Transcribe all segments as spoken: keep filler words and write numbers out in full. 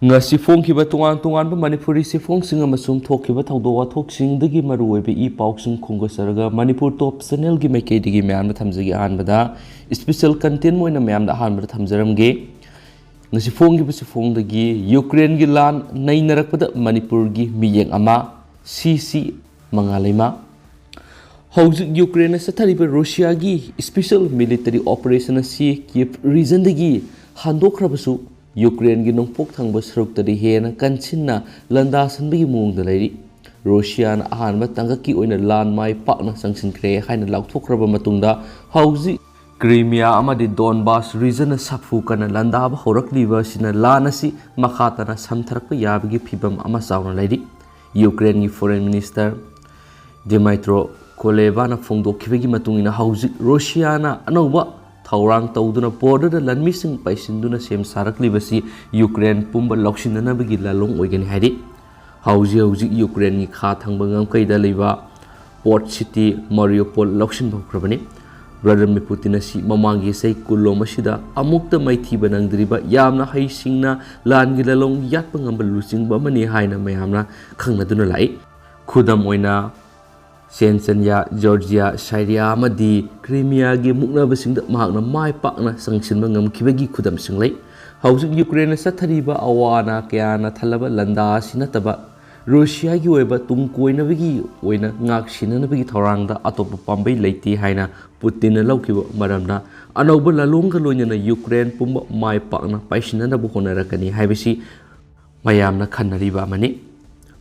ꯉꯁꯤ ꯐꯣꯡꯈꯤꯕ ꯇꯣꯉꯥꯟ ꯇꯣꯉꯥꯟꯕ ꯃꯅꯤꯄꯨꯔꯤ ꯆꯦꯐꯣꯡꯁꯤꯡ ꯑꯃꯁꯨꯡ ꯊꯣꯛꯈꯤꯕ ꯊꯧꯗꯣꯛ ꯋꯥꯊꯣꯛꯁꯤꯡꯗꯒꯤ ꯃꯔꯨꯑꯣꯏꯕ ꯏ ꯄꯥꯎꯁꯤꯡ ꯈꯣꯝꯒꯠꯆꯔꯒ ꯃꯅꯤꯄꯨꯔ ꯇꯣꯞ ꯆꯦꯅꯦꯜꯒꯤ ꯃꯥꯏꯀꯩꯗꯒꯤ ꯃꯌꯥꯝꯗ ꯊꯝꯖꯒꯦ꯫ ꯑꯍꯥꯟꯕꯗ ꯏꯁꯄꯤꯁꯦꯜ ꯀꯟꯇꯦꯟ ꯑꯣꯏꯅ ꯃꯌꯥꯝꯗ ꯑꯍꯥꯟꯕꯗ ꯊꯝꯖꯔꯝꯒꯦ꯫ ꯉꯁꯤ ꯐꯣꯡꯈꯤꯕ ꯆꯦꯐꯣꯡꯗꯒꯤ ꯌꯨꯀ꯭ꯔꯦꯟꯒꯤ ꯂꯥꯟ ꯅꯩꯅꯔꯛꯄꯗ ꯃꯅꯤꯄꯨꯔꯒꯤ ꯃꯤꯠꯌꯦꯡ ꯑꯃ, ꯁꯤ ꯁꯤ ꯃꯉꯥꯂꯩꯃ꯫ ꯍꯧꯖꯤꯛ ꯌꯨꯀ꯭ꯔꯦꯟꯅ ꯆꯠꯊꯔꯤꯕ ꯔꯨꯁꯤꯌꯥꯒꯤ ꯏꯁꯄꯤꯁꯦꯜ ꯃꯤꯂꯤꯇꯔꯤ ꯑꯣꯄꯔꯦꯁꯟ ꯑꯁꯤ ꯀꯤꯌꯦꯚ ꯔꯤꯖꯟꯗꯒꯤ ꯍꯟꯗꯣꯛꯈ꯭ꯔꯕꯁꯨ, ꯌꯨꯀ꯭ꯔꯦꯟꯒꯤ ꯅꯣꯡꯄꯣꯛ ꯊꯪꯕ ꯁꯔꯨꯛꯇꯗꯤ ꯍꯦꯟꯅ ꯀꯟꯁꯤꯟꯅ ꯂꯥꯟꯗꯥꯁꯟꯕꯒꯤ ꯃꯑꯣꯡꯗ ꯂꯩꯔꯤ꯫ ꯔꯨꯁꯤꯌꯥꯅ ꯑꯍꯥꯟꯕ ꯇꯥꯡꯀꯛꯀꯤ ꯑꯣꯏꯅ ꯂꯥꯟ ꯃꯥꯏ ꯄꯥꯛꯅ ꯆꯪꯁꯤꯟꯈ꯭ꯔꯦ ꯍꯥꯏꯅ ꯂꯥꯎꯊꯣꯛꯈ꯭ꯔꯕ ꯃꯇꯨꯡꯗ, ꯍꯧꯖꯤꯛ ꯀ꯭ꯔꯤꯃꯤꯌꯥ ꯑꯃꯗꯤ ꯗꯣꯟꯕꯥꯁ ꯔꯤꯖꯟꯅ ꯁꯥꯐꯨ ꯀꯟꯅ ꯂꯥꯟꯗꯥꯕ ꯍꯧꯔꯛꯂꯤꯕ ꯑꯁꯤꯅ ꯂꯥꯟ ꯑꯁꯤ ꯃꯈꯥ ꯇꯥꯅ ꯁꯝꯊꯔꯛꯄ ꯌꯥꯕꯒꯤ ꯐꯤꯚꯝ ꯑꯃ ꯆꯥꯎꯅ ꯂꯩꯔꯤ꯫ ꯌꯨꯀ꯭ꯔꯦꯟꯒꯤ ꯐꯣꯔꯦꯟ ꯃꯤꯅꯤꯁꯇꯔ ꯗꯤꯃꯥꯏꯇ꯭ꯔꯣ ꯀꯣꯂꯦꯕꯥꯅ ꯐꯣꯡꯗꯣꯛꯈꯤꯕꯒꯤ ꯃꯇꯨꯡ ꯏꯟꯅ, ꯍꯧꯖꯤꯛ ꯔꯨꯁꯤꯌꯥꯅ ꯑꯅꯧꯕ ꯊꯧꯔꯥꯡ ꯇꯧꯗꯨꯅ ꯕꯣꯔꯗꯔꯗ ꯂꯥꯟꯃꯤꯁꯤꯡ ꯄꯩꯁꯤꯟꯗꯨꯅ ꯁꯦꯝ ꯁꯥꯔꯛꯂꯤꯕꯁꯤ ꯌꯨꯀ꯭ꯔꯦꯟ ꯄꯨꯝꯕ ꯂꯧꯁꯤꯟꯅꯅꯕꯒꯤ ꯂꯥꯂꯣꯡ ꯑꯣꯏꯒꯅꯤ ꯍꯥꯏꯔꯤ꯫ ꯍꯧꯖꯤꯛ ꯍꯧꯖꯤꯛ ꯌꯨꯀ꯭ꯔꯦꯟꯒꯤ ꯈꯥ ꯊꯪꯕ ꯉꯝꯈꯩꯗ ꯂꯩꯕ ꯄꯣꯔꯠ ꯁꯤꯇꯤ ꯃꯥꯔꯤꯌꯨꯄꯣꯜ ꯂꯧꯁꯤꯟꯕ ꯍꯧꯈ꯭ꯔꯕꯅꯤ꯫ ꯚ꯭ꯂꯥꯗꯤꯃꯤꯔ ꯄꯨꯇꯤꯟ ꯑꯁꯤ ꯃꯃꯥꯡꯒꯤ ꯆꯍꯤ ꯀꯨꯟꯂꯣꯝ ꯑꯁꯤꯗ ꯑꯃꯨꯛꯇ ꯃꯥꯏꯊꯤꯕ ꯅꯪꯗ꯭ꯔꯤꯕ ꯌꯥꯝꯅ ꯍꯩꯁꯤꯡꯅ ꯂꯥꯟꯒꯤ ꯂꯥꯂꯣꯡ ꯌꯥꯠꯄ ꯉꯝꯕ ꯂꯨꯆꯤꯡꯕ ꯑꯃꯅꯤ ꯍꯥꯏꯅ ꯃꯌꯥꯝꯅ ꯈꯪꯅꯗꯨꯅ ꯂꯥꯛꯏ꯫ ꯈꯨꯗꯝ ꯑꯣꯏꯅ, ꯆꯦꯟꯆꯟꯌꯥ, ꯖꯣꯔꯖꯤꯌꯥ, ꯁꯥꯏꯔꯤꯌꯥ ꯑꯃꯗꯤ ꯀ꯭ꯔꯤꯃꯤꯌꯥꯒꯤ ꯃꯨꯛꯅꯕꯁꯤꯡꯗ ꯃꯍꯥꯛꯅ ꯃꯥꯏ ꯄꯥꯛꯅ ꯆꯪꯁꯤꯟꯕ ꯉꯝꯈꯤꯕꯒꯤ ꯈꯨꯗꯝꯁꯤꯡ ꯂꯩ꯫ ꯍꯧꯖꯤꯛ ꯌꯨꯀ꯭ꯔꯦꯟꯅ ꯆꯠꯊꯔꯤꯕ ꯑꯋꯥ ꯑꯅꯥ ꯀꯌꯥꯅ ꯊꯜꯂꯕ ꯂꯥꯟꯗꯥ ꯑꯁꯤ ꯅꯠꯇꯕ, ꯔꯨꯁꯤꯌꯥꯒꯤ ꯑꯣꯏꯕ ꯇꯨꯡ ꯀꯣꯏꯅꯕꯒꯤ ꯑꯣꯏꯅ ꯉꯥꯛ ꯁꯦꯟꯅꯅꯕꯒꯤ ꯊꯧꯔꯥꯡꯗ ꯑꯇꯣꯞꯄ ꯄꯥꯝꯕꯩ ꯂꯩꯇꯦ ꯍꯥꯏꯅ ꯄꯨꯇꯤꯟꯅ ꯂꯧꯈꯤꯕ ꯃꯔꯝꯅ, ꯑꯅꯧꯕ ꯂꯥꯂꯣꯡꯒ ꯂꯣꯏꯅꯅ ꯌꯨꯀ꯭ꯔꯦꯟ ꯄꯨꯝꯕ ꯃꯥꯏ ꯄꯥꯛꯅ ꯄꯥꯏꯁꯤꯟꯅꯅꯕ ꯍꯣꯠꯅꯔꯛꯀꯅꯤ ꯍꯥꯏꯕꯁꯤ ꯃꯌꯥꯝꯅ ꯈꯟꯅꯔꯤꯕ ꯑꯃꯅꯤ꯫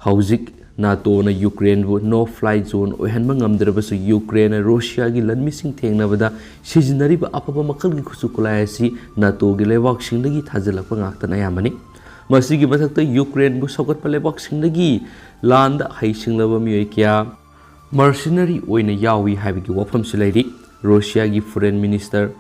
ꯍꯧꯖꯤꯛ ꯅꯥꯇꯣꯅ ꯌꯨꯀ꯭ꯔꯦꯟꯕꯨ ꯅꯣ ꯐ꯭ꯂꯥꯏ ꯖꯣꯟ ꯑꯣꯏꯍꯟꯕ ꯉꯝꯗ꯭ꯔꯕꯁꯨ, ꯌꯨꯀ꯭ꯔꯦꯟꯅ ꯔꯨꯁꯤꯌꯥꯒꯤ ꯂꯥꯟꯃꯤꯁꯤꯡ ꯊꯦꯡꯅꯕꯗ ꯁꯤꯖꯤꯟꯅꯔꯤꯕ ꯑꯐꯕ ꯃꯈꯜꯒꯤ ꯈꯨꯠꯁꯨ ꯈꯨꯠꯂꯥꯏ ꯑꯁꯤ ꯅꯥꯇꯣꯒꯤ ꯂꯩꯕꯥꯛꯁꯤꯡꯗꯒꯤ ꯊꯥꯖꯤꯜꯂꯛꯄ ꯉꯥꯛꯇꯅ ꯑꯌꯥꯝꯕꯅꯤ꯫ ꯃꯁꯤꯒꯤ ꯃꯊꯛꯇ, ꯌꯨꯀ꯭ꯔꯦꯟꯕꯨ ꯁꯧꯒꯠꯄ ꯂꯩꯕꯥꯛꯁꯤꯡꯗꯒꯤ ꯂꯥꯟꯗ ꯍꯩꯁꯤꯡꯂꯕ ꯃꯤꯑꯣꯏ ꯀꯌꯥ ꯃꯔꯁꯤꯅꯔꯤ ꯑꯣꯏꯅ ꯌꯥꯎꯏ ꯍꯥꯏꯕꯒꯤ ꯋꯥꯐꯝꯁꯨ ꯂꯩꯔꯤ꯫ ꯔꯨꯁꯤꯌꯥꯒꯤ ꯐꯣꯔꯦꯟ ꯃꯤꯅꯤꯁꯇꯔ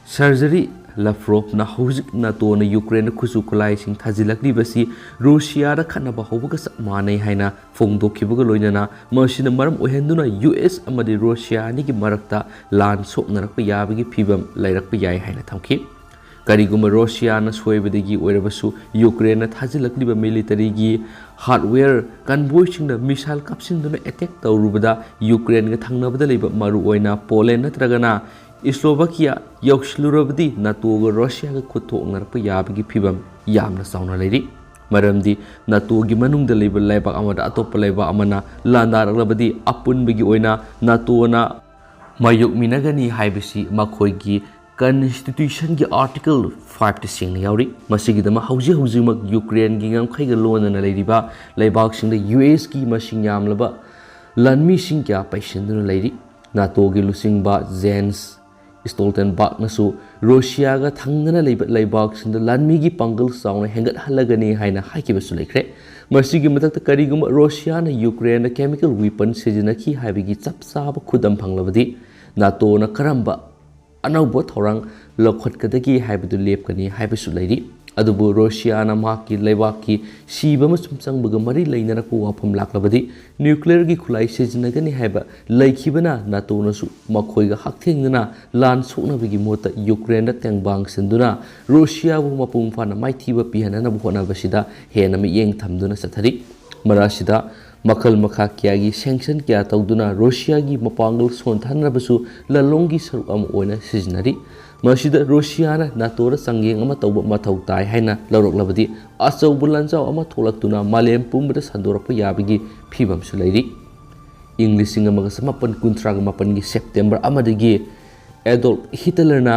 ꯁꯔꯖꯔꯤ ꯂꯥꯐ꯭ꯔꯣꯞꯅ ꯍꯧꯖꯤꯛ ꯅꯥꯇꯣꯅ ꯌꯨꯀ꯭ꯔꯦꯟꯗ ꯈꯨꯠꯁꯨ ꯈꯨꯠꯂꯥꯏꯁꯤꯡ ꯊꯥꯖꯤꯜꯂꯛꯂꯤꯕꯁꯤ ꯔꯨꯁꯤꯌꯥꯗ ꯈꯠꯅꯕ ꯍꯧꯕꯒ ꯆꯞ ꯃꯥꯟꯅꯩ ꯍꯥꯏꯅ ꯐꯣꯡꯗꯣꯛꯈꯤꯕꯒ ꯂꯣꯏꯅꯅ, ꯃꯁꯤꯅ ꯃꯔꯝ ꯑꯣꯏꯍꯟꯗꯨꯅ ꯌꯨ ꯑꯦꯁ ꯑꯃꯗꯤ ꯔꯨꯁꯤꯌꯥ ꯑꯅꯤꯒꯤ ꯃꯔꯛꯇ ꯂꯥꯟ ꯁꯣꯛꯅꯔꯛꯄ ꯌꯥꯕꯒꯤ ꯐꯤꯚꯝ ꯂꯩꯔꯛꯄ ꯌꯥꯏ ꯍꯥꯏꯅ ꯊꯝꯈꯤ꯫ ꯀꯔꯤꯒꯨꯝꯕ ꯔꯣꯁꯤꯌꯥꯅ ꯁꯣꯏꯕꯗꯒꯤ ꯑꯣꯏꯔꯕꯁꯨ ꯌꯨꯀ꯭ꯔꯦꯟꯅ ꯊꯥꯖꯤꯜꯂꯛꯂꯤꯕ ꯃꯤꯂꯤꯇꯔꯤꯒꯤ ꯍꯥꯔꯗꯋꯦꯌꯔ ꯀꯟꯚꯣꯏꯁꯤꯡꯅ ꯃꯤꯁꯥꯏꯜ ꯀꯥꯞꯁꯤꯟꯗꯨꯅ ꯑꯦꯇꯦꯛ ꯇꯧꯔꯨꯕꯗ ꯌꯨꯀ꯭ꯔꯦꯟꯒ ꯊꯪꯅꯕꯗ ꯂꯩꯕ ꯃꯔꯨꯑꯣꯏꯅ ꯄꯣꯂꯦꯟ ꯅꯠꯇ꯭ꯔꯒꯅ ꯏꯁꯂꯣꯚꯥꯀꯤꯌꯥ ꯌꯧꯁꯤꯜꯂꯨꯔꯕꯗꯤ ꯅꯥꯇꯣꯒ ꯔꯣꯁꯤꯌꯥꯒ ꯈꯨꯠ ꯊꯣꯛꯅꯔꯛꯄ ꯌꯥꯕꯒꯤ ꯐꯤꯕꯝ ꯌꯥꯝꯅ ꯆꯥꯎꯅ ꯂꯩꯔꯤ꯫ ꯃꯔꯝꯗꯤ ꯅꯥꯇꯣꯒꯤ ꯃꯅꯨꯡꯗ ꯂꯩꯕ ꯂꯩꯕꯥꯛ ꯑꯃꯗ ꯑꯇꯣꯞꯄ ꯂꯩꯕꯥꯛ ꯑꯃꯅ ꯂꯥꯟꯗꯥꯔꯛꯂꯕꯗꯤ ꯑꯄꯨꯟꯕꯒꯤ ꯑꯣꯏꯅ ꯅꯥꯇꯣꯅ ꯃꯥꯌꯣꯛꯃꯤꯟꯅꯒꯅꯤ ꯍꯥꯏꯕꯁꯤ ꯃꯈꯣꯏꯒꯤ ꯀꯟꯁꯇꯤꯇ꯭ꯌꯨꯁꯟꯒꯤ ꯑꯥꯔꯇꯤꯀꯜ ꯐꯥꯏꯚꯇ ꯁꯦꯡꯅ ꯌꯥꯎꯔꯤ꯫ ꯃꯁꯤꯒꯤꯗꯃꯛ ꯍꯧꯖꯤꯛ ꯍꯧꯖꯤꯛꯃꯛ ꯌꯨꯀ꯭ꯔꯦꯟꯒꯤ ꯉꯝꯈꯩꯒ ꯂꯣꯟꯅꯅ ꯂꯩꯔꯤꯕ ꯂꯩꯕꯥꯛꯁꯤꯡꯗ ꯌꯨ ꯑꯦꯁꯀꯤ ꯃꯁꯤꯡ ꯌꯥꯝꯂꯕ ꯂꯥꯟꯃꯤꯁꯤꯡ ꯀꯌꯥ ꯄꯩꯁꯤꯟꯗꯨꯅ ꯂꯩꯔꯤ꯫ ꯅꯥꯇꯣꯒꯤ ꯂꯨꯆꯤꯡꯕ ꯖꯦꯟꯁ ꯁ꯭ꯇꯣꯜꯇꯦꯟꯕꯔꯒꯅꯁꯨ ꯔꯣꯁꯤꯌꯥꯒ ꯊꯪꯅꯅ ꯂꯩꯕ ꯂꯩꯕꯥꯛꯁꯤꯡꯗ ꯂꯥꯟꯃꯤꯒꯤ ꯄꯥꯡꯒꯜ ꯆꯥꯎꯅ ꯍꯦꯟꯒꯠꯍꯜꯂꯒꯅꯤ ꯍꯥꯏꯅ ꯍꯥꯏꯈꯤꯕꯁꯨ ꯂꯩꯈ꯭ꯔꯦ꯫ ꯃꯁꯤꯒꯤ ꯃꯊꯛꯇ, ꯀꯔꯤꯒꯨꯝꯕ ꯔꯣꯁꯤꯌꯥꯅ ꯌꯨꯀ꯭ꯔꯦꯟꯗ ꯀꯦꯃꯤꯀꯦꯜ ꯋꯤꯄꯟ ꯁꯤꯖꯤꯟꯅꯈꯤ ꯍꯥꯏꯕꯒꯤ ꯆꯞ ꯆꯥꯕ ꯈꯨꯗꯝ ꯐꯪꯂꯕꯗꯤ, ꯅꯥꯇꯣꯅ ꯀꯔꯝꯕ ꯑꯅꯧꯕ ꯊꯧꯔꯥꯡ ꯂꯧꯈꯠꯀꯗꯒꯦ ꯍꯥꯏꯕꯗꯨ ꯂꯦꯞꯀꯅꯤ ꯍꯥꯏꯕꯁꯨ ꯂꯩꯔꯤ꯫ ꯑꯗꯨꯕꯨ ꯔꯣꯁꯤꯌꯥꯅ ꯃꯍꯥꯛꯀꯤ ꯂꯩꯕꯥꯛꯀꯤ ꯁꯤꯕ ꯑꯃꯁꯨꯡ ꯆꯪꯕꯒ ꯃꯔꯤ ꯂꯩꯅꯔꯛꯄ ꯋꯥꯐꯝ ꯂꯥꯛꯂꯕꯗꯤ, ꯅ꯭ꯌꯨꯀ꯭ꯂꯤꯌꯔꯒꯤ ꯈꯨꯠꯂꯥꯏ ꯁꯤꯖꯤꯟꯅꯒꯅꯤ ꯍꯥꯏꯕ ꯂꯩꯈꯤꯕꯅ, ꯅꯥꯇꯣꯅꯁꯨ ꯃꯈꯣꯏꯒ ꯍꯛꯊꯦꯡꯅꯅ ꯂꯥꯟ ꯁꯣꯛꯅꯕꯒꯤ ꯃꯍꯨꯠꯇ ꯌꯨꯀ꯭ꯔꯦꯟꯗ ꯇꯦꯡꯕꯥꯡ ꯁꯤꯟꯗꯨꯅ ꯔꯣꯁꯤꯌꯥꯕꯨ ꯃꯄꯨꯡ ꯐꯥꯅ ꯃꯥꯏꯊꯤꯕ ꯄꯤꯍꯟꯅꯅꯕ ꯍꯣꯠꯅꯕꯁꯤꯗ ꯍꯦꯟꯅ ꯃꯤꯠꯌꯦꯡ ꯊꯝꯗꯨꯅ ꯆꯠꯊꯔꯤ꯫ ꯃꯔꯛ ꯑꯁꯤꯗ ꯃꯈꯜ ꯃꯈꯥ ꯀꯌꯥꯒꯤ ꯁꯦꯡꯁꯟ ꯀꯌꯥ ꯇꯧꯗꯨꯅ ꯔꯣꯁꯤꯌꯥꯒꯤ ꯃꯄꯥꯡꯒꯜ ꯁꯣꯟꯊꯍꯟꯅꯕꯁꯨ ꯂꯥꯂꯣꯡꯒꯤ ꯁꯔꯨꯛ ꯑꯃ ꯑꯣꯏꯅ ꯁꯤꯖꯤꯟꯅꯔꯤ꯫ ꯃꯁꯤꯗ ꯔꯣꯁꯤꯌꯥꯅ ꯅꯥꯇꯣꯗ ꯆꯥꯡꯌꯦꯡ ꯑꯃ ꯇꯧꯕ ꯃꯊꯧ ꯇꯥꯏ ꯍꯥꯏꯅ ꯂꯧꯔꯛꯂꯕꯗꯤ, ꯑꯆꯧꯕ ꯂꯥꯟꯖꯥꯎ ꯑꯃ ꯊꯣꯛꯂꯛꯇꯨꯅ ꯃꯥꯂꯦꯝ ꯄꯨꯝꯕꯗ ꯁꯟꯗꯣꯔꯛꯄ ꯌꯥꯕꯒꯤ ꯐꯤꯕꯝꯁꯨ ꯂꯩꯔꯤ꯫ ꯏꯪ ꯂꯤꯁꯤꯡ ꯑꯃꯒ ꯆꯃꯥꯄꯟ ꯀꯨꯟꯊ꯭ꯔꯥꯒ ꯃꯥꯄꯟꯒꯤ ꯁꯦꯞꯇꯦꯝꯕꯔ ꯑꯃꯗꯒꯤ ꯑꯦꯗꯣꯜꯐ ꯍꯤꯇꯂꯔꯅ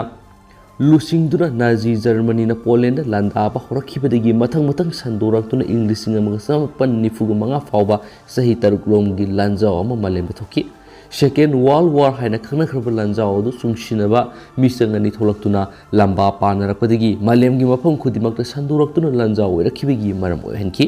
ꯂꯨꯆꯤꯡꯗꯨꯅ ꯅꯥꯖꯤ ꯖꯔꯃꯅꯤꯅ ꯄꯣꯂꯦꯟꯗ ꯂꯥꯟꯗꯥꯕ ꯍꯧꯔꯛꯈꯤꯕꯗꯒꯤ ꯃꯊꯪ ꯃꯊꯪ ꯁꯟꯗꯣꯔꯛꯇꯨꯅ ꯏꯪ ꯂꯤꯁꯤꯡ ꯑꯃꯒ ꯆꯃꯥꯄꯟ ꯅꯤꯐꯨꯒ ꯃꯉꯥ ꯐꯥꯎꯕ ꯆꯍꯤ ꯇꯔꯨꯛ ꯂꯣꯝꯒꯤ ꯂꯥꯟꯖꯥꯎ ꯑꯃ ꯃꯥꯂꯦꯝꯗ ꯊꯣꯛꯈꯤ꯫ ꯁꯦꯀꯦꯟ ꯋꯥꯔꯜꯗ ꯋꯥꯔ ꯍꯥꯏꯅ ꯈꯪꯅꯈ꯭ꯔꯕ ꯂꯥꯟꯖꯥꯎ ꯑꯗꯨ ꯆꯨꯡꯁꯤꯟꯅꯕ ꯃꯤꯆꯪ ꯑꯅꯤ ꯊꯣꯛꯂꯛꯇꯨꯅ ꯂꯝꯕꯥ ꯄꯥꯅꯔꯛꯄꯗꯒꯤ ꯃꯥꯂꯦꯝꯒꯤ ꯃꯐꯝ ꯈꯨꯗꯤꯡꯃꯛꯇ ꯁꯟꯗꯣꯔꯛꯇꯨꯅ ꯂꯥꯟꯖꯥꯎ ꯑꯣꯏꯔꯛꯈꯤꯕꯒꯤ ꯃꯔꯝ ꯑꯣꯏꯍꯟꯈꯤ꯫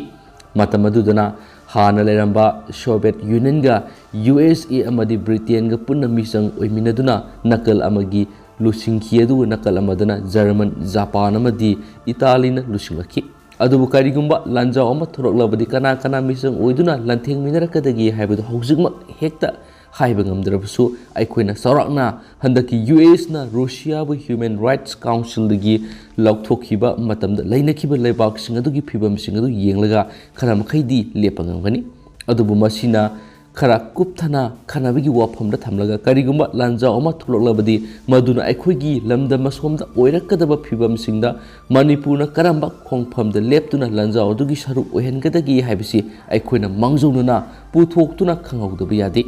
ꯃꯇꯝ ꯑꯗꯨꯗꯅ ꯍꯥꯟꯅ ꯂꯩꯔꯝꯕ ꯁꯣꯚꯤꯌꯦꯠ ꯌꯨꯅꯤꯌꯟꯒ ꯌꯨ ꯑꯦꯁ ꯑꯦ ꯑꯃꯗꯤ ꯕ꯭ꯔꯤꯇꯦꯟꯒ ꯄꯨꯟꯅ ꯃꯤꯆꯪ ꯑꯣꯏꯃꯤꯟꯅꯗꯨꯅ ꯅꯥꯀꯜ ꯑꯃꯒꯤ ꯂꯨꯆꯤꯡꯈꯤ, ꯑꯗꯨꯒ ꯅꯥꯀꯜ ꯑꯃꯗꯅ ꯖꯔꯃꯟ, ꯖꯄꯥꯟ ꯑꯃꯗꯤ ꯏꯇꯥꯂꯤꯅ ꯂꯨꯆꯤꯡꯂꯛꯈꯤ꯫ ꯑꯗꯨꯕꯨ ꯀꯔꯤꯒꯨꯝꯕ ꯂꯥꯟꯖꯥꯎ ꯑꯃ ꯊꯣꯔꯛꯂꯕꯗꯤ ꯀꯅꯥ ꯀꯅꯥ ꯃꯤꯆꯪ ꯑꯣꯏꯗꯨꯅ ꯂꯥꯟꯊꯦꯡꯃꯤꯟꯅꯔꯛꯀꯗꯒꯦ ꯍꯥꯏꯕꯗꯨ ꯍꯧꯖꯤꯛꯃꯛ ꯍꯦꯛꯇ ꯍꯥꯏꯕ ꯉꯝꯗ꯭ꯔꯕꯁꯨ, ꯑꯩꯈꯣꯏꯅ ꯆꯥꯎꯔꯥꯛꯅ ꯍꯟꯗꯛꯀꯤ ꯌꯨ ꯑꯦꯁꯅ ꯔꯨꯁꯤꯌꯥꯕꯨ Human Rights Councilꯗꯒꯤ ꯂꯧꯊꯣꯛꯈꯤꯕ ꯃꯇꯝꯗ ꯂꯩꯅꯈꯤꯕ ꯂꯩꯕꯥꯛꯁꯤꯡ ꯑꯗꯨꯒꯤ ꯐꯤꯕꯝꯁꯤꯡ ꯑꯗꯨ ꯌꯦꯡꯂꯒ ꯈꯔ ꯃꯈꯩꯗꯤ ꯂꯦꯞꯄ ꯉꯝꯒꯅꯤ꯫ ꯑꯗꯨꯕꯨ ꯃꯁꯤꯅ ꯈꯔ ꯀꯨꯞꯊꯅ ꯈꯟꯅꯕꯒꯤ ꯋꯥꯐꯝꯗ ꯊꯝꯂꯒ, ꯀꯔꯤꯒꯨꯝꯕ ꯂꯥꯟꯖꯥꯎ ꯑꯃ ꯊꯣꯛꯂꯛꯂꯕꯗꯤ, ꯃꯗꯨꯅ ꯑꯩꯈꯣꯏꯒꯤ ꯂꯝꯗꯝ ꯑꯁꯣꯝꯗ ꯑꯣꯏꯔꯛꯀꯗꯕ ꯐꯤꯕꯝꯁꯤꯡꯗ ꯃꯅꯤꯄꯨꯔꯅ ꯀꯔꯝꯕ ꯈꯣꯡꯐꯝꯗ ꯂꯦꯞꯇꯨꯅ ꯂꯥꯟꯖꯥꯎ ꯑꯗꯨꯒꯤ ꯁꯔꯨꯛ ꯑꯣꯏꯍꯟꯒꯗꯒꯦ ꯍꯥꯏꯕꯁꯤ ꯑꯩꯈꯣꯏꯅ ꯃꯥꯡꯖꯧꯅꯅ ꯄꯨꯊꯣꯛꯇꯨꯅ ꯈꯪꯍꯧꯗꯕ ꯌꯥꯗꯦ꯫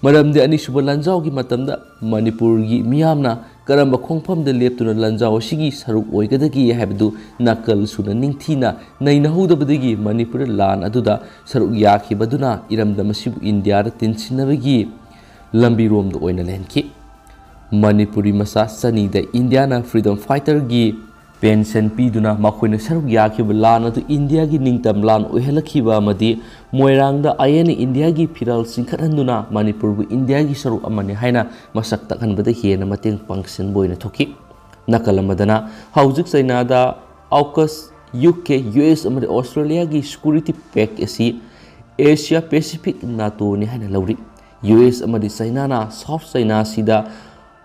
ꯃꯔꯝꯗꯤ ꯑꯅꯤꯁꯨꯕ ꯂꯥꯟꯖꯥꯎꯒꯤ ꯃꯇꯝꯗ ꯃꯅꯤꯄꯨꯔꯒꯤ ꯃꯤꯌꯥꯝꯅ ꯀꯔꯝꯕ ꯈꯣꯡꯐꯝꯗ ꯂꯦꯞꯇꯨꯅ ꯂꯥꯟꯖꯥꯎ ꯑꯁꯤꯒꯤ ꯁꯔꯨꯛ ꯑꯣꯏꯒꯗꯒꯦ ꯍꯥꯏꯕꯗꯨ ꯅꯥꯀꯜ ꯁꯨꯅ ꯅꯤꯡꯊꯤꯅ ꯅꯩꯅꯍꯧꯗꯕꯗꯒꯤ ꯃꯅꯤꯄꯨꯔꯗ ꯂꯥꯟ ꯑꯗꯨꯗ ꯁꯔꯨꯛ ꯌꯥꯈꯤꯕꯗꯨꯅ ꯏꯔꯝꯗꯝ ꯑꯁꯤꯕꯨ ꯏꯟꯗꯤꯌꯥꯗ ꯇꯤꯟꯁꯤꯟꯅꯕꯒꯤ ꯂꯝꯕꯤꯔꯣꯝꯗ ꯑꯣꯏꯅ ꯂꯩꯍꯟꯈꯤ꯫ ꯃꯅꯤꯄꯨꯔꯤ ꯃꯆꯥ ꯆꯅꯤꯗ ꯏꯟꯗꯤꯌꯥꯅ freedom fighterꯒꯤ pension ꯄꯤꯗꯨꯅ ꯃꯈꯣꯏꯅ ꯁꯔꯨꯛ ꯌꯥꯈꯤꯕ ꯂꯥꯟ ꯑꯗꯨ ꯏꯟꯗꯤꯌꯥꯒꯤ ꯅꯤꯡꯇꯝ ꯂꯥꯟ ꯑꯣꯏꯍꯜꯂꯛꯈꯤꯕ ꯑꯃꯗꯤ ꯃꯣꯏꯔꯥꯡꯗ ꯑꯥꯏ ꯑꯦꯟ ꯑꯦ ꯏꯟꯗꯤꯌꯥꯒꯤ ꯐꯤꯔꯥꯜ ꯆꯤꯡꯈꯠꯍꯟꯗꯨꯅ ꯃꯅꯤꯄꯨꯔꯕꯨ ꯏꯟꯗꯤꯌꯥꯒꯤ ꯁꯔꯨꯛ ꯑꯃꯅꯤ ꯍꯥꯏꯅ ꯃꯁꯛ ꯇꯥꯛꯍꯟꯕꯗ ꯍꯦꯟꯅ ꯃꯇꯦꯡ ꯄꯥꯡꯁꯤꯟꯕ ꯑꯣꯏꯅ ꯊꯣꯛꯈꯤ꯫ ꯅꯥꯀꯜ ꯑꯃꯗꯅ ꯍꯧꯖꯤꯛ ꯆꯩꯅꯥꯗ AUKUS, U K, U S ꯑꯃꯗꯤ ꯑꯣꯁꯇ꯭ꯔꯦꯂꯤꯌꯥꯒꯤ security pact ꯑꯁꯤ Asia Pacific NATOꯅꯤ ꯍꯥꯏꯅ ꯂꯧꯔꯤ꯫ ꯌꯨ ꯑꯦꯁ ꯑꯃꯗꯤ ꯆꯩꯅꯥꯅ South China Seaꯗ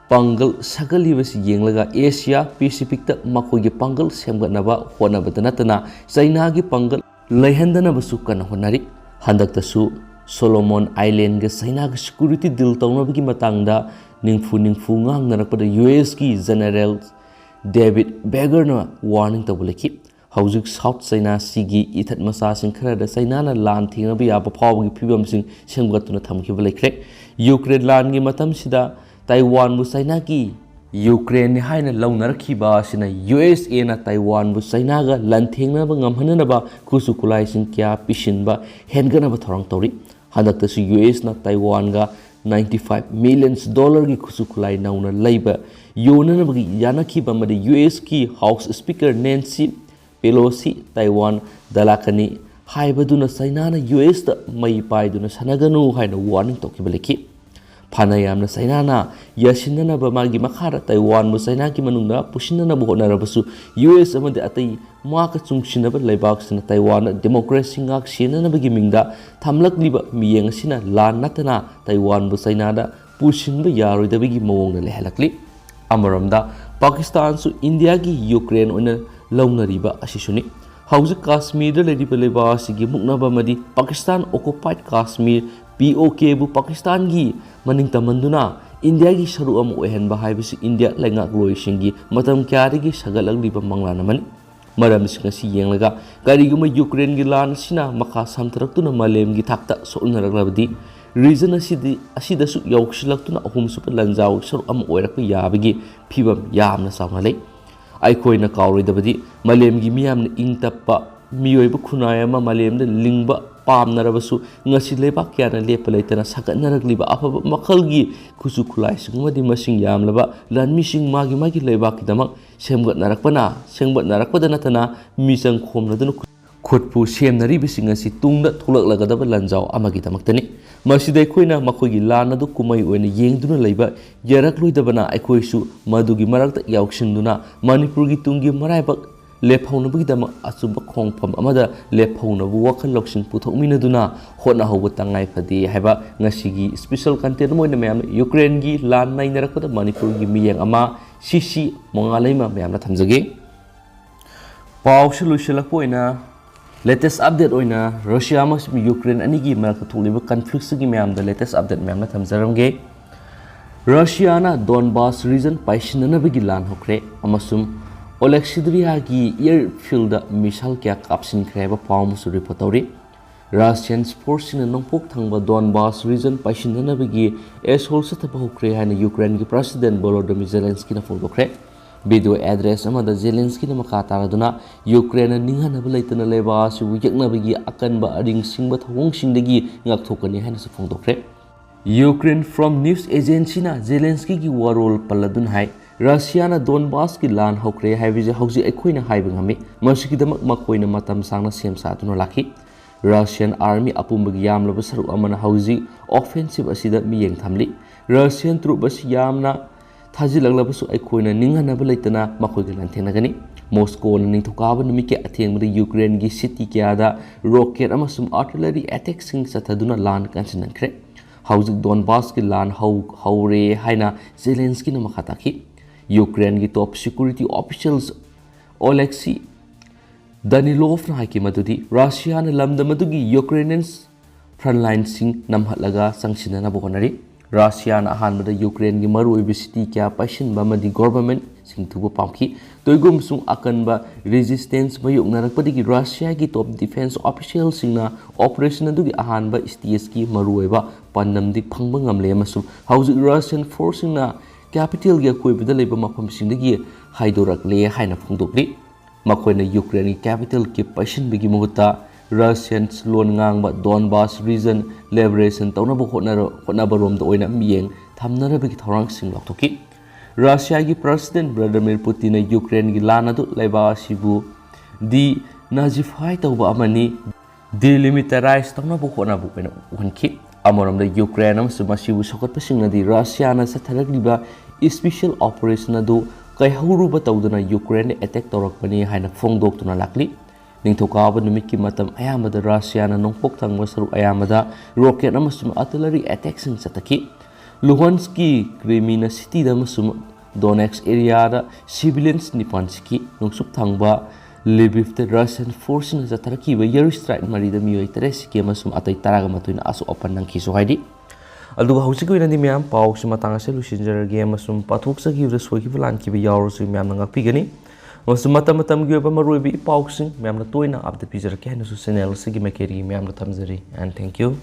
ꯄꯥꯡꯒꯜ ꯁꯥꯒꯠꯂꯤꯕꯁꯤ ꯌꯦꯡꯂꯒ Asia Pacificꯇ ꯃꯈꯣꯏꯒꯤ ꯄꯥꯡꯒꯜ ꯁꯦꯝꯒꯠꯅꯕ ꯍꯣꯠꯅꯕꯗ ꯅꯠꯇꯅ ꯆꯩꯅꯥꯒꯤ ꯄꯥꯡꯒꯜ ꯂꯩꯍꯟꯗꯅꯕꯁꯨ ꯀꯟꯅ ꯍꯣꯠꯅꯔꯤ꯫ ꯍꯟꯗꯛꯇꯁꯨ Solomon Islandꯒ ꯆꯩꯅꯥꯒ security deal ꯇꯧꯅꯕꯒꯤ ꯃꯇꯥꯡꯗ ꯅꯤꯡꯐꯨ ꯅꯤꯡꯐꯨ ꯉꯥꯡꯅꯔꯛꯄꯗ ꯌꯨ ꯑꯦꯁꯀꯤ General David Bergerꯅ warning ꯇꯧꯕ ꯂꯩꯈꯤ꯫ ꯍꯧꯖꯤꯛ South China Seaꯒꯤ ꯏꯊꯠ ꯃꯆꯥꯁꯤꯡ ꯈꯔꯗ ꯆꯩꯅꯥꯅ ꯂꯥꯟ ꯊꯦꯡꯅꯕ ꯌꯥꯕ ꯐꯥꯎꯕꯒꯤ ꯐꯤꯕꯝꯁꯤꯡ ꯁꯦꯝꯒꯠꯇꯨꯅ ꯊꯝꯈꯤꯕ ꯂꯩꯈ꯭ꯔꯦ꯫ ꯌꯨꯀ꯭ꯔꯦꯟ ꯂꯥꯟꯒꯤ ꯃꯇꯝꯁꯤꯗ ꯇꯥꯏꯋꯥꯟꯕꯨ ꯆꯩꯅꯥꯒꯤ ꯌꯨꯀ꯭ꯔꯦꯟꯅꯤ ꯍꯥꯏꯅ ꯂꯧꯅꯔꯛꯈꯤꯕ ꯑꯁꯤꯅ ꯌꯨ ꯑꯦꯁ ꯑꯦꯅ ꯇꯥꯏꯋꯥꯟꯕꯨ ꯆꯩꯅꯥꯒ ꯂꯥꯟꯊꯦꯡꯅꯕ ꯉꯝꯍꯟꯅꯅꯕ ꯈꯨꯠꯁꯨ ꯈꯨꯠꯂꯥꯏꯁꯤꯡ ꯀꯌꯥ ꯄꯤꯁꯤꯟꯕ ꯍꯦꯟꯒꯠꯅꯕ ꯊꯧꯔꯥꯡ ꯇꯧꯔꯤ꯫ ꯍꯟꯗꯛꯇꯁꯨ ꯌꯨ ꯑꯦꯁꯅ ꯇꯥꯏꯋꯥꯟꯒ ninety five million dollarꯒꯤ ꯈꯨꯠꯁꯨ ꯈꯨꯠꯂꯥꯏ ꯅꯧꯅ ꯂꯩꯕ ꯌꯣꯟꯅꯅꯕꯒꯤ ꯌꯥꯅꯈꯤꯕ ꯑꯃꯗꯤ ꯌꯨ ꯑꯦꯁꯀꯤ House Speaker Nancy Pelosi Taiwan ꯗꯂꯥꯀꯅꯤ ꯍꯥꯏꯕꯗꯨꯅ ꯆꯩꯅꯥꯅ ꯌꯨ ꯑꯦꯁꯇ ꯃꯩ ꯄꯥꯏꯗꯨꯅ ꯁꯥꯟꯅꯒꯅꯨ ꯍꯥꯏꯅ warning ꯇꯧꯈꯤꯕ ꯂꯩꯈꯤ꯫ ꯐꯅ ꯌꯥꯝꯅ ꯆꯩꯅꯥꯅ ꯌꯥꯁꯤꯟꯅꯅꯕ, ꯃꯥꯒꯤ ꯃꯈꯥꯗ ꯇꯥꯏꯋꯥꯟꯕꯨ ꯆꯩꯅꯥꯒꯤ ꯃꯅꯨꯡꯗ ꯄꯨꯁꯤꯟꯅꯅꯕ ꯍꯣꯠꯅꯔꯕꯁꯨ, ꯌꯨ ꯑꯦꯁ ꯑꯃꯗꯤ ꯑꯇꯩ ꯃꯍꯥꯛꯀ ꯆꯨꯡꯁꯤꯟꯅꯕ ꯂꯩꯕꯥꯛꯁꯤꯡꯅ ꯇꯥꯏꯋꯥꯟꯗ ꯗꯦꯃꯣꯀ꯭ꯔꯦꯁꯤ ꯉꯥꯛ ꯁꯦꯟꯅꯅꯕꯒꯤ ꯃꯤꯡꯗ ꯊꯝꯂꯛꯂꯤꯕ ꯃꯤꯠꯌꯦꯡ ꯑꯁꯤꯅ ꯂꯥꯟ ꯅꯠꯇꯅ ꯇꯥꯏꯋꯥꯟꯕꯨ ꯆꯩꯅꯥꯗ ꯄꯨꯁꯤꯟꯕ ꯌꯥꯔꯣꯏꯗꯕꯒꯤ ꯃꯑꯣꯡꯗ ꯂꯩꯍꯜꯂꯛꯂꯤ꯫ ꯑꯃꯔꯣꯝꯗ, ꯄꯥꯀꯤꯁꯇꯥꯟꯁꯨ ꯏꯟꯗꯤꯌꯥꯒꯤ ꯌꯨꯀ꯭ꯔꯦꯟ ꯑꯣꯏꯅ ꯂꯧꯅꯔꯤꯕ ꯑꯁꯤꯁꯨꯅꯤ꯫ ꯍꯧꯖꯤꯛ ꯀꯥꯁꯃꯤꯔꯗ ꯂꯩꯔꯤꯕ ꯂꯩꯕꯥꯛ ꯑꯁꯤꯒꯤ ꯃꯨꯛꯅꯕ ꯑꯃꯗꯤ ꯄꯥꯀꯤꯁꯇꯥꯟ ꯑꯣꯀꯨꯄꯥꯏꯗ ꯀꯥꯁꯃꯤꯔ, ꯄꯤ ꯑꯣ ꯀꯦꯕꯨ ꯄꯥꯀꯤꯁꯇꯥꯟꯒꯤ ꯃꯅꯤꯡ ꯇꯝꯍꯟꯗꯨꯅ ꯏꯟꯗꯤꯌꯥꯒꯤ ꯁꯔꯨꯛ ꯑꯃ ꯑꯣꯏꯍꯟꯕ ꯍꯥꯏꯕꯁꯤ ꯏꯟꯗꯤꯌꯥ ꯂꯩꯉꯥꯛꯂꯣꯏꯁꯤꯡꯒꯤ ꯃꯇꯝ ꯀꯌꯥꯗꯒꯤ ꯁꯥꯒꯠꯂꯛꯂꯤꯕ ꯃꯪꯂꯥꯟ ꯑꯃꯅꯤ꯫ ꯃꯔꯝꯁꯤꯡ ꯑꯁꯤ ꯌꯦꯡꯂꯒ, ꯀꯔꯤꯒꯨꯝꯕ ꯌꯨꯀ꯭ꯔꯦꯟꯒꯤ ꯂꯥꯟ ꯑꯁꯤꯅ ꯃꯈꯥ ꯁꯝꯊꯔꯛꯇꯨꯅ ꯃꯥꯂꯦꯝꯒꯤ ꯊꯥꯛꯇ ꯁꯣꯛꯅꯔꯛꯂꯕꯗꯤ, ꯔꯤꯖꯟ ꯑꯁꯤꯗꯤ, ꯑꯁꯤꯗꯁꯨ ꯌꯥꯎꯁꯤꯜꯂꯛꯇꯨꯅ ꯑꯍꯨꯝꯁꯨꯕ ꯂꯥꯟꯖꯥꯎꯒꯤ ꯁꯔꯨꯛ ꯑꯃ ꯑꯣꯏꯔꯛꯄ ꯌꯥꯕꯒꯤ ꯐꯤꯕꯝ ꯌꯥꯝꯅ ꯆꯥꯎꯅ ꯂꯩ꯫ ꯑꯩꯈꯣꯏꯅ ꯀꯥꯎꯔꯣꯏꯗꯕꯗꯤ, ꯃꯥꯂꯦꯝꯒꯤ ꯃꯤꯌꯥꯝꯅ ꯏꯪ ꯇꯞꯄ ꯃꯤꯑꯣꯏꯕ ꯈꯨꯟꯅꯥꯏ ꯑꯃ ꯃꯥꯂꯦꯝꯗ ꯂꯤꯡꯕ ꯄꯥꯝꯅꯔꯕꯁꯨ, ꯉꯁꯤ ꯂꯩꯕꯥꯛ ꯀꯌꯥꯅ ꯂꯦꯞꯄ ꯂꯩꯇꯅ ꯁꯥꯒꯠꯅꯔꯛꯂꯤꯕ ꯑꯐꯕ ꯃꯈꯜꯒꯤ ꯈꯨꯠꯁꯨ ꯈꯨꯠꯂꯥꯏꯁꯤꯡ ꯑꯃꯗꯤ ꯃꯁꯤꯡ ꯌꯥꯝꯂꯕ ꯂꯥꯟꯃꯤꯁꯤꯡ ꯃꯥꯒꯤ ꯃꯥꯒꯤ ꯂꯩꯕꯥꯛꯀꯤꯗꯃꯛ ꯁꯦꯝꯒꯠꯅꯔꯛꯄꯅ, ꯁꯦꯝꯒꯠꯅꯔꯛꯄꯗ ꯅꯠꯇꯅ, ꯃꯤꯆꯪ ꯈꯣꯝꯅꯗꯨꯅ ꯈꯨꯠ-, ꯈꯨꯠꯄꯨ ꯁꯦꯝꯅꯔꯤꯕꯁꯤꯡ ꯑꯁꯤ ꯇꯨꯡꯗ ꯊꯣꯛꯂꯛꯂꯒꯗꯕ ꯂꯥꯟꯖꯥꯎ ꯑꯃꯒꯤꯗꯃꯛꯇꯅꯤ꯫ ꯃꯁꯤꯗ ꯑꯩꯈꯣꯏꯅ ꯃꯈꯣꯏꯒꯤ ꯂꯥꯟ ꯑꯗꯨ ꯀꯨꯝꯍꯩ ꯑꯣꯏꯅ ꯌꯦꯡꯗꯨꯅ ꯂꯩꯕ ꯌꯥꯔꯛꯂꯣꯏꯗꯕꯅ, ꯑꯩꯈꯣꯏꯁꯨ ꯃꯗꯨꯒꯤ ꯃꯔꯛꯇ ꯌꯥꯎꯁꯤꯟꯗꯨꯅ ꯃꯅꯤꯄꯨꯔꯒꯤ ꯇꯨꯡꯒꯤ ꯃꯔꯥꯏꯕꯛ ꯂꯦꯞꯍꯧꯅꯕꯒꯤꯗꯃꯛ ꯑꯆꯨꯝꯕ ꯈꯣꯡꯐꯝ ꯑꯃꯗ ꯂꯦꯞꯍꯧꯅꯕ ꯋꯥꯈꯜ ꯂꯧꯁꯤꯡ ꯄꯨꯊꯣꯛꯃꯤꯟꯅꯗꯨꯅ ꯍꯣꯠꯅꯍꯧꯕ ꯇꯉꯥꯏ ꯐꯗꯦ ꯍꯥꯏꯕ ꯉꯁꯤꯒꯤ ꯏꯁꯄꯤꯁꯦꯜ ꯀꯟꯇꯦꯟ ꯑꯃ ꯑꯣꯏꯅ ꯃꯌꯥꯝꯅ ꯌꯨꯀ꯭ꯔꯦꯟꯒꯤ ꯂꯥꯟ ꯅꯩꯅꯔꯛꯄꯗ ꯃꯅꯤꯄꯨꯔꯒꯤ ꯃꯤꯌꯦꯡ ꯑꯃ, ꯁꯤ ꯁꯤ ꯃꯉꯥꯂꯩꯃ ꯃꯌꯥꯝꯅ ꯊꯝꯖꯒꯦ꯫ ꯄꯥꯎꯁꯤ ꯂꯣꯏꯁꯤꯜꯂꯛꯄ ꯑꯣꯏꯅ, ꯂꯦꯇꯦꯁ ꯑꯞꯗꯦꯠ ꯑꯣꯏꯅ ꯔꯁꯤꯌꯥ ꯑꯃꯁꯨꯡ ꯌꯨꯀ꯭ꯔꯦꯟ ꯑꯅꯤꯒꯤ ꯃꯔꯛꯇ ꯊꯣꯛꯂꯤꯕ ꯀꯟꯐ꯭ꯂꯤꯛꯁꯤꯒꯤ ꯃꯌꯥꯝꯗ ꯂꯦꯇꯦꯁ ꯑꯞꯗꯦꯠ ꯃꯌꯥꯝꯅ ꯊꯝꯖꯔꯝꯒꯦ꯫ ꯔꯁꯤꯌꯥꯅ ꯗꯣꯟꯕꯥꯁ ꯔꯤꯖꯟ ꯄꯥꯏꯁꯤꯟꯅꯅꯕꯒꯤ ꯂꯥꯟ ꯍꯧꯈ꯭ꯔꯦ ꯑꯃꯁꯨꯡ ꯑꯣꯂꯦꯛꯁꯤꯗ꯭ꯔꯤꯌꯥꯒꯤ ꯑꯦꯌꯔ ꯐꯤꯜꯗ ꯃꯤꯁꯥꯏꯜ ꯀꯌꯥ ꯀꯥꯞꯁꯤꯟꯈ꯭ꯔꯦ ꯍꯥꯏꯕ ꯄꯥꯎ ꯑꯃꯁꯨ ꯔꯤꯄꯣꯔꯠ ꯇꯧꯔꯤ꯫ ꯔꯁꯤꯌꯟ ꯐꯣꯔꯁꯁꯤꯡꯅ ꯅꯣꯡꯄꯣꯛ ꯊꯪꯕ ꯗꯣꯟꯕꯥꯁ ꯔꯤꯖꯟ ꯄꯥꯏꯁꯤꯟꯅꯅꯕꯒꯤ ꯑꯦꯁꯣꯜ ꯆꯠꯊꯕ ꯍꯧꯈ꯭ꯔꯦ ꯍꯥꯏꯅ ꯌꯨꯀ꯭ꯔꯦꯟꯒꯤ ꯄ꯭ꯔꯁꯤꯗꯦꯟ ꯚꯣꯂꯣꯗꯤꯃꯤꯔ ꯖꯦꯂꯦꯟꯁꯀꯤꯅ ꯐꯣꯡꯗꯣꯛꯈ꯭ꯔꯦ꯫ ꯚꯤꯗꯤꯑꯣ ꯑꯦꯗ꯭ꯔꯦꯁ ꯑꯃꯗ ꯖꯦꯂꯦꯟꯁꯀꯤꯅ ꯃꯈꯥ ꯇꯥꯔꯗꯨꯅ, ꯌꯨꯀ꯭ꯔꯦꯟꯅ ꯅꯤꯡꯍꯟꯅꯕ ꯂꯩꯇꯅ ꯂꯩꯕꯥꯛ ꯑꯁꯤꯕꯨ ꯌꯦꯛꯅꯕꯒꯤ ꯑꯀꯟꯕ ꯑꯔꯤꯡ ꯁꯤꯡꯕ ꯊꯧꯑꯣꯡꯁꯤꯡꯗꯒꯤ ꯉꯥꯛꯊꯣꯛꯀꯅꯤ ꯍꯥꯏꯅꯁꯨ ꯐꯣꯡꯗꯣꯛꯈ꯭ꯔꯦ꯫ ꯌꯨꯀ꯭ꯔꯦꯟ ꯐ꯭ꯔꯣꯝ ꯅ꯭ꯌꯨꯁ ꯑꯦꯖꯦꯟꯁꯤꯅ ꯖꯦꯂꯦꯟꯁꯀꯤꯒꯤ ꯋꯥꯔꯣꯜ ꯄꯜꯂꯗꯨꯅ ꯍꯥꯏ, ꯔꯁꯤꯌꯥꯅ ꯗꯣꯟꯕꯥꯁꯀꯤ ꯂꯥꯟ ꯍꯧꯈ꯭ꯔꯦ ꯍꯥꯏꯕꯁꯤ ꯍꯧꯖꯤꯛ ꯑꯩꯈꯣꯏꯅ ꯍꯥꯏꯕ ꯉꯝꯃꯤ꯫ ꯃꯁꯤꯒꯤꯗꯃꯛ ꯃꯈꯣꯏꯅ ꯃꯇꯝ ꯁꯥꯡꯅ ꯁꯦꯝ ꯁꯥꯗꯨꯅ ꯂꯥꯛꯈꯤ꯫ ꯔꯁꯤꯌꯟ ꯑꯥꯔꯃꯤ ꯑꯄꯨꯝꯕꯒꯤ ꯌꯥꯝꯂꯕ ꯁꯔꯨꯛ ꯑꯃꯅ ꯍꯧꯖꯤꯛ ꯑꯣꯐꯦꯟꯁꯤꯞ ꯑꯁꯤꯗ ꯃꯤꯠꯌꯦꯡ ꯊꯝꯂꯤ꯫ Russian troop ꯑꯁꯤ ꯌꯥꯝꯅ ꯊꯥꯖꯤꯜꯂꯛꯂꯕꯁꯨ ꯑꯩꯈꯣꯏꯅ ꯅꯤꯡꯍꯟꯅꯕ ꯂꯩꯇꯅ ꯃꯈꯣꯏꯒ ꯂꯥꯟꯊꯦꯡꯅꯒꯅꯤ꯫ ꯃꯣꯁꯀꯣꯅ ꯅꯤꯡꯊꯧꯀꯥꯕ ꯅꯨꯃꯤꯠꯀꯤ ꯑꯊꯦꯡꯕꯗ ꯌꯨꯀ꯭ꯔꯦꯟꯒꯤ city ꯀꯌꯥꯗ rocket ꯑꯃꯁꯨꯡ artillery attackꯁꯤꯡ ꯆꯠꯊꯗꯨꯅ ꯂꯥꯟ ꯀꯟꯁꯤꯟꯅꯈ꯭ꯔꯦ꯫ ꯍꯧꯖꯤꯛ ꯗꯣꯟꯕꯥꯁꯀꯤ ꯂꯥꯟ ꯍꯧ-, ꯍꯧꯔꯦ ꯍꯥꯏꯅ ꯖꯦꯂꯦꯟꯁꯀꯤꯅ ꯃꯈꯥ ꯇꯥꯈꯤ꯫ ꯌꯨꯀ꯭ꯔꯦꯟꯒꯤ top security officials Oleksiy Danilovꯅ ꯍꯥꯏꯈꯤ ꯃꯗꯨꯗꯤ ꯔꯁꯤꯌꯥꯅ ꯂꯝꯗꯝ ꯑꯗꯨꯒꯤ Ukrainians frontlineꯁꯤꯡ ꯅꯝꯍꯠꯂꯒ ꯆꯪꯁꯤꯟꯅꯅꯕ ꯍꯣꯠꯅꯔꯤ꯫ ꯔꯁꯤꯌꯥꯅ ꯑꯍꯥꯟꯕꯗ ꯌꯨꯀ꯭ꯔꯦꯟꯒꯤ ꯃꯔꯨꯑꯣꯏꯕ city ꯀꯌꯥ ꯄꯥꯏꯁꯤꯟꯕ ꯑꯃꯗꯤ government ꯁꯤꯡꯊꯨꯕ ꯄꯥꯝꯈꯤ꯫ ꯇꯣꯏꯒꯨꯝꯁꯨꯡ ꯑꯀꯟꯕ resistance ꯃꯥꯌꯣꯛꯅꯔꯛꯄꯗꯒꯤ ꯔꯁꯤꯌꯥꯒꯤ top defence officialꯁꯤꯡꯅ operation ꯑꯗꯨꯒꯤ ꯑꯍꯥꯟꯕ stageꯀꯤ ꯃꯔꯨꯑꯣꯏꯕ ꯄꯥꯟꯗꯝꯗꯤ ꯐꯪꯕ ꯉꯝꯂꯦ ꯑꯃꯁꯨꯡ ꯍꯧꯖꯤꯛ Russian forceꯁꯤꯡꯅ capitalꯒꯤ ꯑꯀꯣꯏꯕꯗ ꯂꯩꯕ ꯃꯐꯝꯁꯤꯡꯗꯒꯤ ꯍꯥꯏꯗꯣꯔꯛꯂꯦ ꯍꯥꯏꯅ ꯐꯣꯡꯗꯣꯛꯂꯤ꯫ ꯃꯈꯣꯏꯅ ꯌꯨꯀ꯭ꯔꯦꯟꯒꯤ capital Kyiv ꯄꯥꯏꯁꯤꯟꯕꯒꯤ ꯃꯍꯨꯠꯇ Russian ꯂꯣꯟ ꯉꯥꯡꯕ Donbas region liberation ꯇꯧꯅꯕ ꯍꯣꯠꯅꯔ-, ꯍꯣꯠꯅꯕꯔꯣꯝꯗ ꯑꯣꯏꯅ ꯃꯤꯠꯌꯦꯡ ꯊꯝꯅꯔꯕꯒꯤ ꯊꯧꯔꯥꯡꯁꯤꯡ ꯂꯥꯎꯊꯣꯛꯈꯤ꯫ ꯔꯁꯤꯌꯥꯒꯤ President Vladimir Putinꯅ ꯌꯨꯀ꯭ꯔꯦꯟꯒꯤ ꯂꯥꯟ ꯑꯗꯨ ꯂꯩꯕꯥꯛ ꯑꯁꯤꯕꯨ denazify ꯇꯧꯕ ꯑꯃꯅꯤ, demilitarize ꯇꯧꯅꯕ ꯍꯣꯠꯅꯕ ꯑꯣꯏꯅ ꯎꯍꯟꯈꯤ꯫ ꯑꯃꯔꯣꯝꯗ ꯌꯨꯀ꯭ꯔꯦꯟ ꯑꯃꯁꯨꯡ ꯃꯁꯤꯕꯨ ꯁꯧꯒꯠꯄꯁꯤꯡꯅꯗꯤ ꯔꯁꯤꯌꯥꯅ ꯆꯠꯊꯔꯛꯂꯤꯕ special operation ꯑꯗꯨ ꯀꯥꯏꯍꯧꯔꯨꯕ ꯇꯧꯗꯅ ꯌꯨꯀ꯭ꯔꯦꯟꯗ attack ꯇꯧꯔꯛꯄꯅꯤ ꯍꯥꯏꯅ ꯐꯣꯡꯗꯣꯛꯇꯨꯅ ꯂꯥꯛꯂꯤ꯫ ꯅꯤꯡꯊꯧꯀꯥꯕ ꯅꯨꯃꯤꯠꯀꯤ ꯃꯇꯝ ꯑꯌꯥꯝꯕꯗ ꯔꯁꯤꯌꯥꯅ ꯅꯣꯡꯄꯣꯛ ꯊꯪꯕ ꯁꯔꯨꯛ ꯑꯌꯥꯝꯕꯗ rocket ꯑꯃꯁꯨꯡ artillery attackꯁꯤꯡ ꯆꯠꯊꯈꯤ꯫ Luhanskꯀꯤ Kreminna cityꯗ ꯑꯃꯁꯨꯡ Donetsk areaꯗ civilians ꯅꯤꯄꯥꯟ ꯁꯤꯈꯤ꯫ ꯅꯣꯡꯆꯨꯞ ꯊꯪꯕ Lvivꯇ Russian forceꯁꯤꯡꯅ ꯆꯠꯊꯔꯛꯈꯤꯕ air strike ꯃꯔꯤꯗ ꯃꯤꯑꯣꯏ ꯇꯔꯦꯠ ꯁꯤꯈꯤ ꯑꯃꯁꯨꯡ ꯑꯇꯩ ꯇꯔꯥꯒ ꯃꯥꯊꯣꯏꯅ ꯑꯁꯣꯛ ꯑꯄꯟ ꯅꯪꯈꯤꯁꯨ ꯍꯥꯏꯔꯤ꯫ ꯑꯗꯨꯒ ꯍꯧꯖꯤꯛꯀꯤ ꯑꯣꯏꯅꯗꯤ ꯃꯌꯥꯝ ꯄꯥꯎꯁꯤ ꯃꯇꯥꯡ ꯑꯁꯤꯗ ꯂꯣꯏꯁꯤꯟꯖꯔꯒꯦ ꯑꯃꯁꯨꯡ ꯄꯥꯊꯣꯛꯆꯈꯤꯕꯗ ꯁꯣꯏꯈꯤꯕ ꯂꯥꯟꯈꯤꯕ ꯌꯥꯎꯔꯁꯨ ꯃꯌꯥꯝꯅ ꯉꯥꯛꯄꯤꯒꯅꯤ꯫ ꯑꯃꯁꯨꯡ ꯃꯇꯝ ꯃꯇꯝꯒꯤ ꯑꯣꯏꯕ ꯃꯔꯨꯑꯣꯏꯕ ꯏ ꯄꯥꯎꯁꯤꯡ ꯃꯌꯥꯝꯅ ꯇꯣꯏꯅ update ꯄꯤꯖꯔꯛꯀꯦ ꯍꯥꯏꯅꯁꯨ channel ꯑꯁꯤꯒꯤ ꯃꯥꯏꯀꯩꯗꯒꯤ ꯃꯌꯥꯝꯗ ꯊꯝꯖꯔꯤ꯫ And thank you꯫